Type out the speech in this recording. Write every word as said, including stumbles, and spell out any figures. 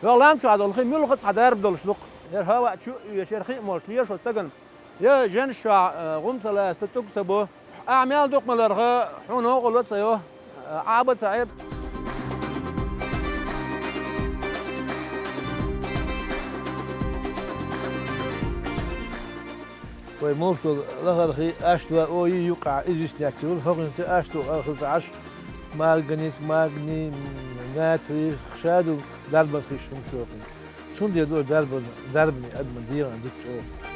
Йоах, лам чу долу хи муьлхха а цхьа дарба долуш ду-кх. ХӀара хӀаваъ чу а оьшу, хӀара хи а молуш лешо стагана. Я жен шуьгахь, э, гӀум ца ласта, тӀуг ца бо. Ахьа мел дукха ма лархӀа, хьуна гӀо гӀо ло ца йо, Ӏаба ца Ӏе. Вай молуш долу лахара хи аьшто а, о, и юккъехь иза виснехь йолу, хӀокхуьнца аьшто а хила ца Ӏаш, марганец, магний, натрий, ша ду дарбан хиш хӀума шохкъехь. Цундела ду дарбан, дарбане адаман дегӀан дитта чӀогӀа.